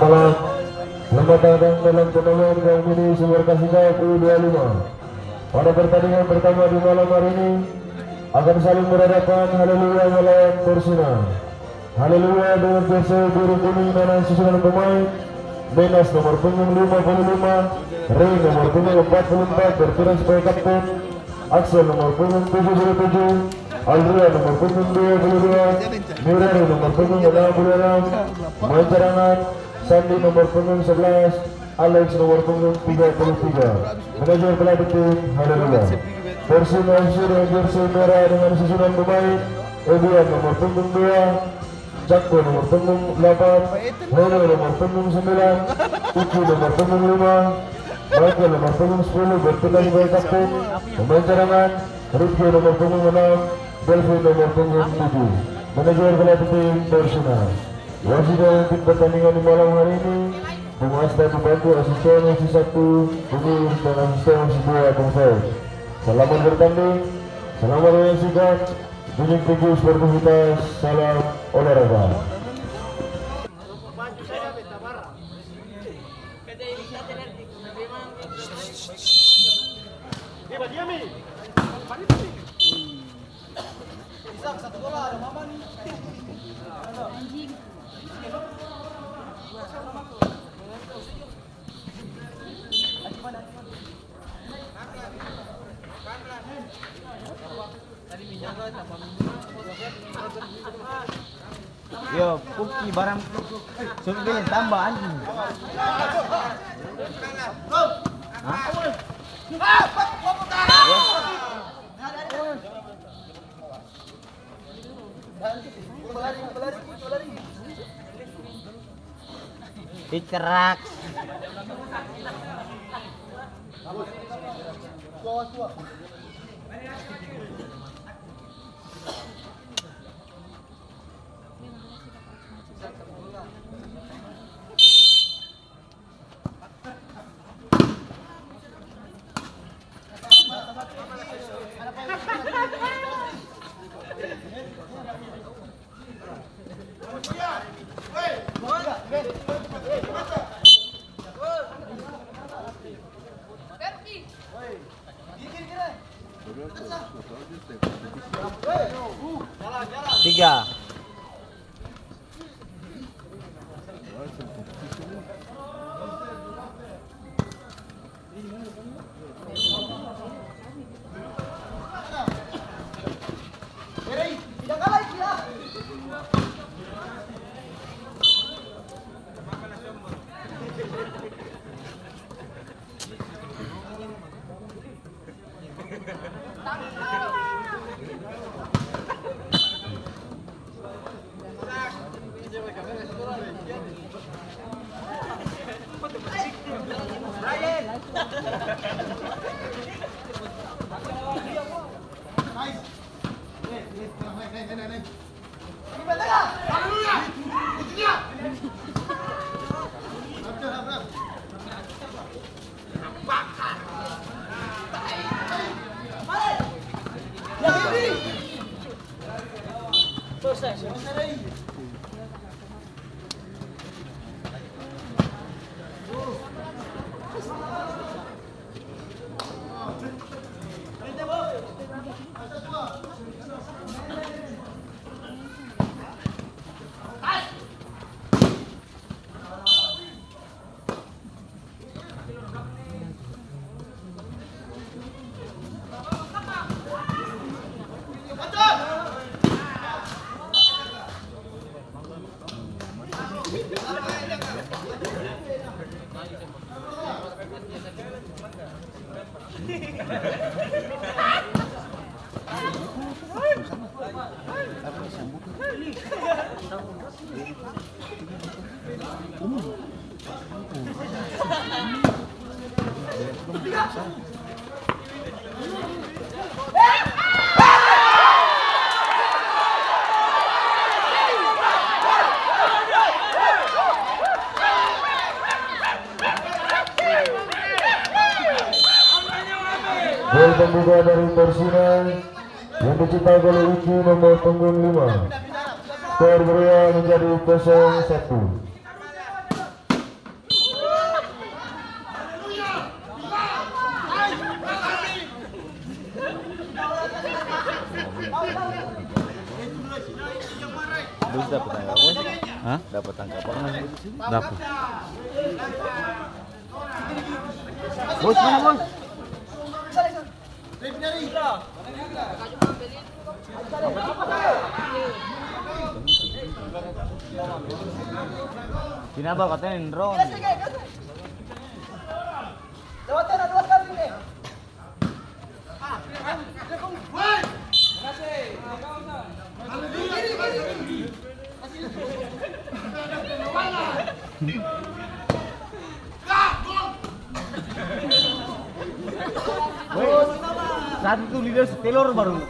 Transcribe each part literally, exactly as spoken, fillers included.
Salam. Selamat datang dalam turnamen Kang Mini Super Kasih Cup U dua lima. Pada pertandingan pertama di malam hari ini akan saling berhadapan Haleluya melawan Porsina. Haleluya dengan jersey biru kuning dan susunan pemain: Menas nomor punggung lima puluh lima, Rey nomor punggung empat puluh empat bertugas sebagai kapten, Axel nomor punggung tujuh puluh tujuh, Alria nomor punggung dua puluh dua, Mirari nomor punggung enam puluh enam, pemain cadangan, Sandi nomor punggung sebelas, Alex nomor punggung tiga puluh tiga. Manajer pelatih tim, Haleluya. Persib F C dengan jersey merah dengan susunan pemain: Ebian nomor punggung dua, Jakko nomor punggung delapan, Heno nomor punggung sembilan, Uki nomor punggung lima, Michael nomor punggung sepuluh bertugas sebagai kapten, pemain cadangan, Rifki nomor punggung enam, Delvin nomor punggung tujuh. Manajer pelatih tim, Porsina. Wasit dalam tim pertandingan di malam hari ini, Bung Asta dibantu asisten wasit satu, Bung Iis dan asisten wasit dua, Bung Said. Selamat bertanding, selamat menyaksikan, junjung tinggi sportivitas, salam olahraga. Yo, Puki barang sudah tambah anjing. Hah? Dicerak. Tiga. Gol pembuka dari Porsina yang diciptakan oleh Uki, nomor punggung lima. Skor berubah menjadi kosong satu. Dapa. Bos, mana, Bos? Sini apa katanya, Indro? Weh, satu tu lidah su telor baru.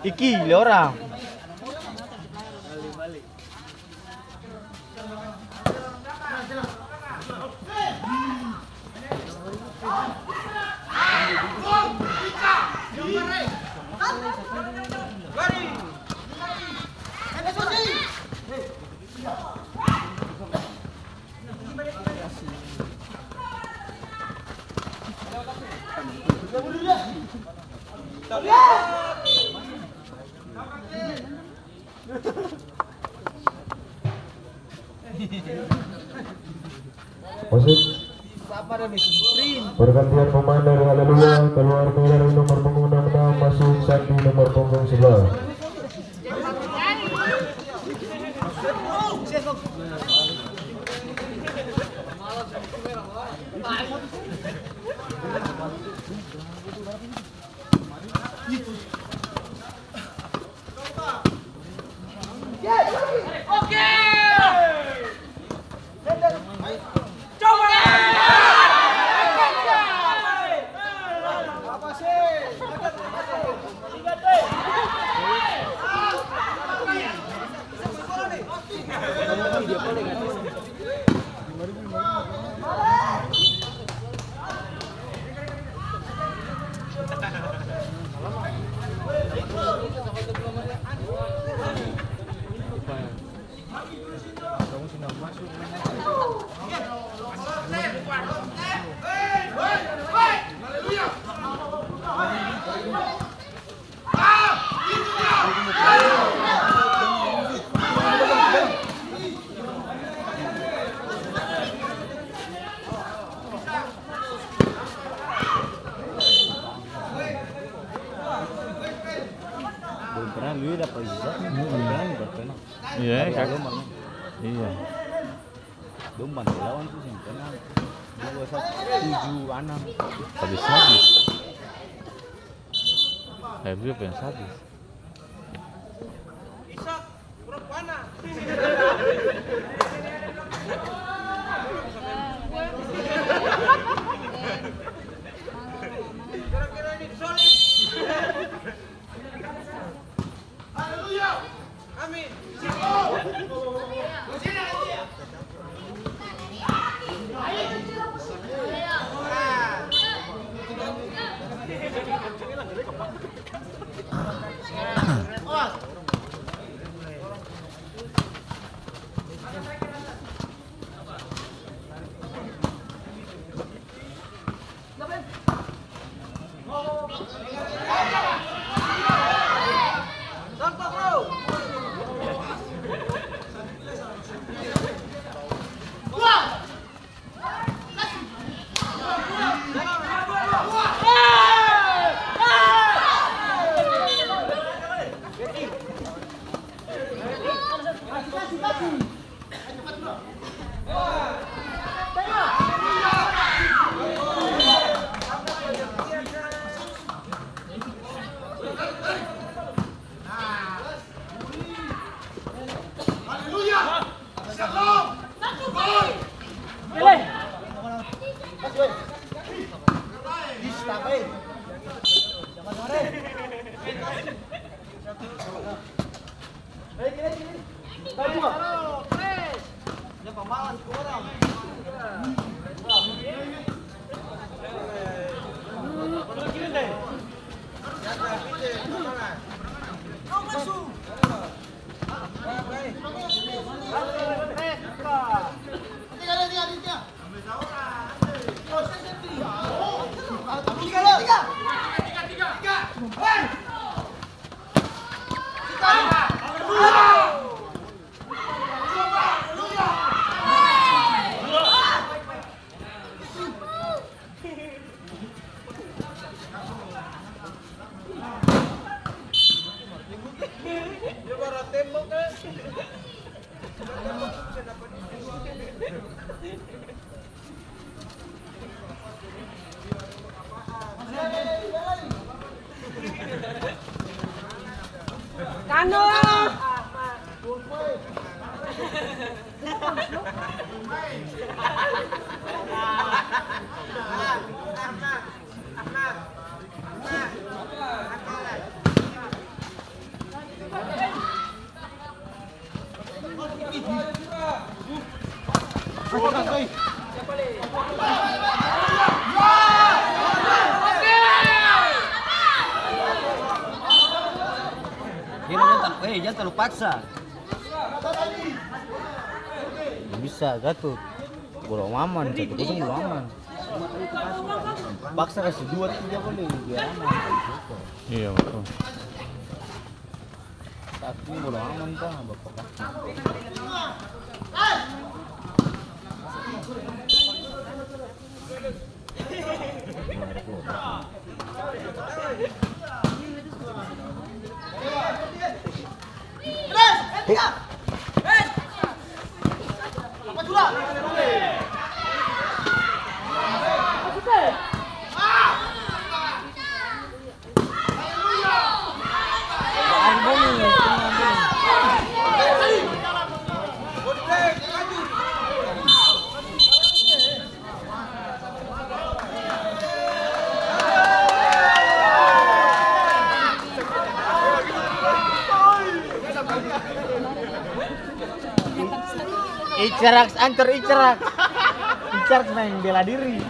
Iki, le orang. Wasit. Pergantian pemain dari Haleluya, keluar Mila dari nomor punggung enam enam, masuk Sandi nomor punggung sebelas. Belum pernah, Lui dapa ijazah, belum pernah, belum pernah. Iya, dari Kak. Agama, no. Iya. Dong bantu lawan tuh seng pernah. Dua satu, tujuh, enam. Sadis-sadis. Saya juga pengen sadis. Haleluya. Amin. Haleluya. Shalom. Gol. Kano. Jang talalu, eh, jang talalu paksa. Bisa, Gatot. Bola aman, satu kosong bola aman. Paksa kasi dua, tiga boleh, biar aman. Iya, betul. Tapi bola aman, Pak, Bapak. Icraks, antar Icraks. Icraks maeng bela diri.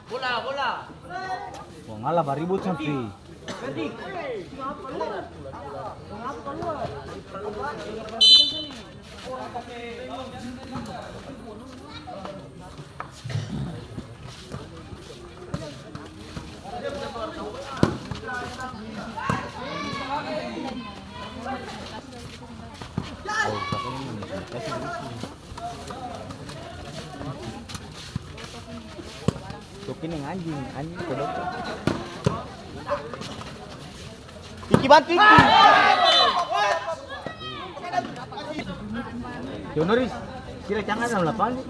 Bola, bola. Wah, ngala baribut sampe. Tuh, ini anjing, anjing kodok. Iki bantu, iki. Yo, Noris, sila jangan dalam lapangan.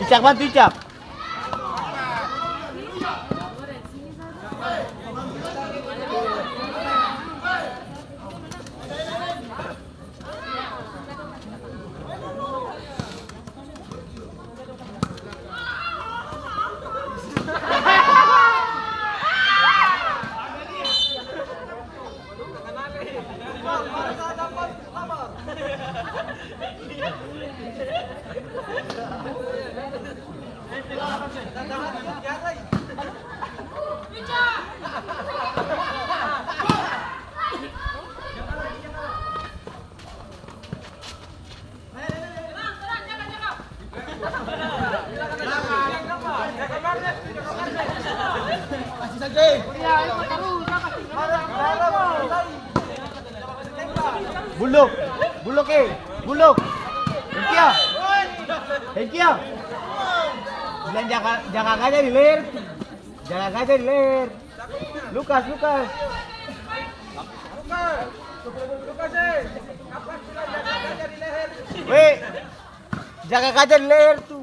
Icak, bantu Icak. Buluk, buluk, eh, buluk. Hengkia, hengkia. Bilang jaga, jaga gajah di leher. Jaga gajah di leher. Lukas, Lukas. Weh, jaga gajah di leher tu.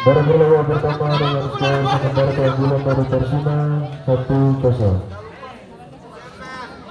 Baru babak pertama dengan skor sementara keunggulan dari Persima, satu kosong.